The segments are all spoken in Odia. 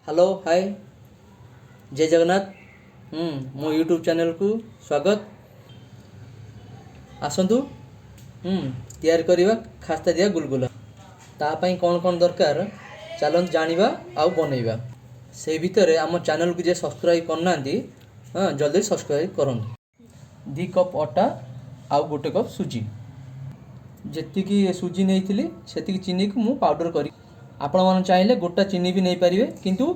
ହ୍ୟାଲୋ, ହାଏ, ଜୟ ଜଗନ୍ନାଥ। ମୋ ୟୁଟ୍ୟୁବ୍ ଚ୍ୟାନେଲ୍କୁ ସ୍ୱାଗତ। ଆସନ୍ତୁ ତିଆରି କରିବା ଖାସ୍ତା ଦିଆ ଗୁଲଗୁଲା। ତା ପାଇଁ କ'ଣ କ'ଣ ଦରକାର, ଚାଲନ୍ତୁ ଜାଣିବା ଆଉ ବନେଇବା। ସେଇ ଭିତରେ ଆମ ଚ୍ୟାନେଲ୍କୁ ଯିଏ ସବସ୍କ୍ରାଇବ୍ କରିନାହାନ୍ତି, ହଁ, ଜଲ୍ଦି ସବସ୍କ୍ରାଇବ୍ କରନ୍ତୁ। 2 କପ୍ ଅଟା ଆଉ 1 କପ୍ ସୁଜି। ଯେତିକି ସୁଜି ନେଇଥିଲି, ସେତିକି ଚିନିକୁ ମୁଁ ପାଉଡ଼ର କରି, ଆପଣମାନେ ଚାହିଁଲେ ଗୋଟା ଚିନି ବି ନେଇପାରିବେ, କିନ୍ତୁ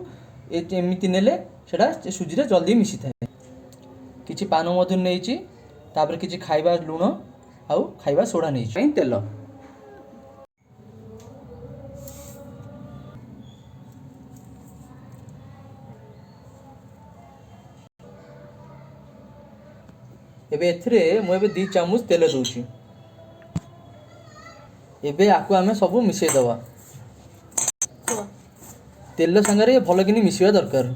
ଏମିତି ନେଲେ ସେଇଟା ସୁଜିରେ ଜଲ୍ଦି ମିଶିଥାଏ। କିଛି ପାନ ମଧୁରୀ ନେଇଛି, ତାପରେ କିଛି ଖାଇବା ଲୁଣ ଆଉ ଖାଇବା ସୋଡ଼ା ନେଇଛି, ପାଇଁ ତେଲ। ଏବେ ଏଥିରେ ମୁଁ ଏବେ 2 ଚାମଚ ତେଲ ଦେଉଛି। ଏବେ ଆକୁ ଆମେ ସବୁ ମିଶାଇ ଦେବା। ତେଲ ସାଙ୍ଗରେ ଭଲ କିନି ମିଶିବା ଦରକାର।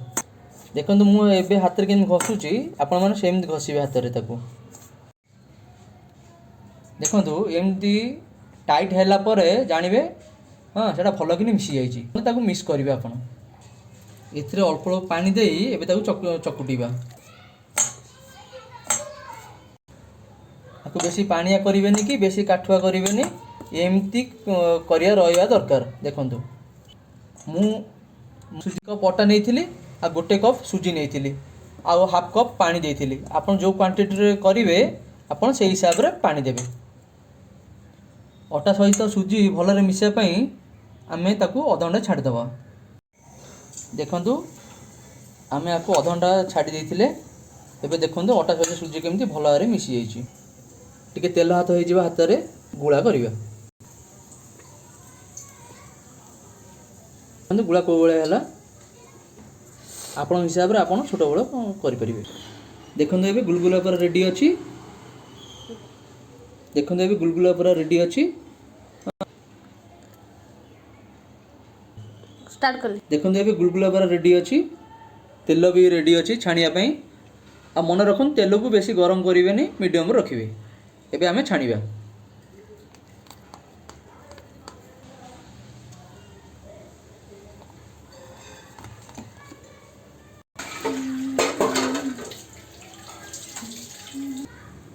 ଦେଖନ୍ତୁ, ମୁଁ ଏବେ ହାତରେ କେମିତି ଘଷୁଛି, ଆପଣମାନେ ସେମିତି ଘଷିବେ ହାତରେ ତାକୁ। ଦେଖନ୍ତୁ, ଏମିତି ଟାଇଟ୍ ହେଲା ପରେ ଜାଣିବେ, ହଁ, ସେଇଟା ଭଲ କିନି ମିଶିଯାଇଛି। ତାକୁ ମିକ୍ସ କରିବେ ଆପଣ। ଏଥିରେ ଅଳ୍ପ ଅଳ୍ପ ପାଣି ଦେଇ ଏବେ ତାକୁ ଚକୁଟିବା। ତାକୁ ବେଶୀ ପାଣିଆ କରିବେନି କି ବେଶୀ କାଠୁଆ କରିବେନି, ଏମିତି କରିବା ରହିବା ଦରକାର। ଦେଖନ୍ତୁ, ମୁଁ ସୁଜି କପ୍ ଅଟା ନେଇଥିଲି ଆଉ 1 କପ୍ ସୁଜି ନେଇଥିଲି ଆଉ ହାଫ୍ କପ୍ ପାଣି ଦେଇଥିଲି। ଆପଣ ଯେଉଁ କ୍ୱାଣ୍ଟିଟିରେ କରିବେ, ଆପଣ ସେଇ ହିସାବରେ ପାଣି ଦେବେ। ଅଟା ସହିତ ସୁଜି ଭଲରେ ମିଶିବା ପାଇଁ ଆମେ ତାକୁ ଅଧଘଣ୍ଟା ଛାଡ଼ିଦେବା। ଦେଖନ୍ତୁ, ଆମେ ଆକୁ ଅଧଘଣ୍ଟା ଛାଡ଼ି ଦେଇଥିଲେ। ଏବେ ଦେଖନ୍ତୁ, ଅଟା ସହିତ ସୁଜି କେମିତି ଭଲ ଭାବରେ ମିଶିଯାଇଛି। ଟିକେ ତେଲ ହାତ ହେଇଯିବ, ହାତରେ ଗୁଳା କରିବା। ଦେଖନ୍ତୁ, ଗୁଳା କେଉଁ ଭଳିଆ ହେଲା। ଆପଣଙ୍କ ହିସାବରେ ଆପଣ ଛୋଟ ବଡ଼ କରିପାରିବେ। ଦେଖନ୍ତୁ, ଏବେ ଗୁଲଗୁଲା ପୁରା ରେଡ଼ି ଅଛି। ଦେଖନ୍ତୁ, ଏବେ ଗୁଲଗୁଲା ପୁରା ରେଡ଼ି ଅଛି। ଷ୍ଟାର୍ଟ କଲି। ଦେଖନ୍ତୁ, ଏବେ ଗୁଲଗୁଲା ପୁରା ରେଡ଼ି ଅଛି, ତେଲ ବି ରେଡ଼ି ଅଛି ଛାଣିବା ପାଇଁ। ଆଉ ମନେ ରଖନ୍ତୁ, ତେଲକୁ ବେଶୀ ଗରମ କରିବେନି, ମିଡ଼ିୟମରେ ରଖିବେ। ଏବେ ଆମେ ଛାଣିବା।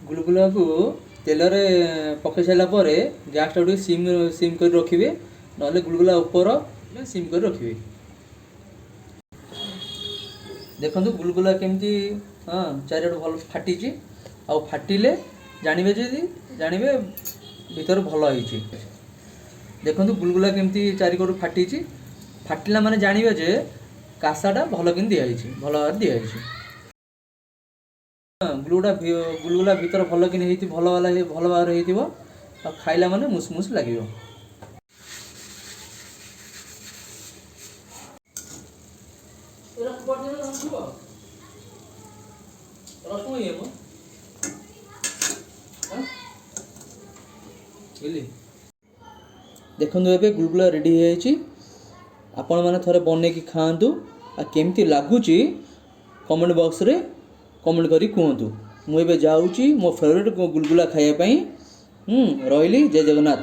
ଗୁଲଗୁଲାକୁ ତେଲରେ ପକାଇ ସାରିଲା ପରେ ଗ୍ୟାସଟାକୁ ଟିକେ ସିମ୍ ସିମ୍ କରି ରଖିବେ, ନହେଲେ ଗୁଲଗୁଲା ଉପର ସିମ୍ କରି ରଖିବେ। ଦେଖନ୍ତୁ, ଗୁଲଗୁଲା କେମିତି, ହଁ, ଚାରିଆଡ଼ୁ ଭଲ ଫାଟିଛି। ଆଉ ଫାଟିଲେ ଜାଣିବେ, ଯଦି ଜାଣିବେ ଭିତରେ ଭଲ ହେଇଛି। ଦେଖନ୍ତୁ, ଗୁଲଗୁଲା କେମିତି ଚାରିକଡ଼ୁ ଫାଟିଛି। ଫାଟିଲା ମାନେ ଜାଣିବେ ଯେ କାସାଟା ଭଲ କିନି ଦିଆହେଇଛି, ଭଲ ଭାବରେ ଦିଆହେଇଛି। ହଁ, ଗୁଲଗୁଲା ଭିତର ଭଲ କିନି ହେଇଥିବ, ଭଲ ବାଲା, ଭଲ ଭାବରେ ହେଇଥିବ ଆଉ ଖାଇଲା ମାନେ ମୁସ୍ ମୁସ୍ ଲାଗିବ। ରସୁଣ ଇଏ ମ ବୁଝିଲି। ଦେଖନ୍ତୁ, ଏବେ ଗୁଲଗୁଲା ରେଡ଼ି ହେଇଯାଇଛି। ଆପଣମାନେ ଥରେ ବନେଇକି ଖାଆନ୍ତୁ ଆଉ କେମିତି ଲାଗୁଛି କମେଣ୍ଟ ବକ୍ସରେ କମେଣ୍ଟ କରି କୁହନ୍ତୁ। ମୁଁ ଏବେ ଯାଉଛି ମୋ ଫେଭରେଟ୍ ଗୁଲଗୁଲା ଖାଇବା ପାଇଁ। ରହିଲି, ଜୟ ଜଗନ୍ନାଥ।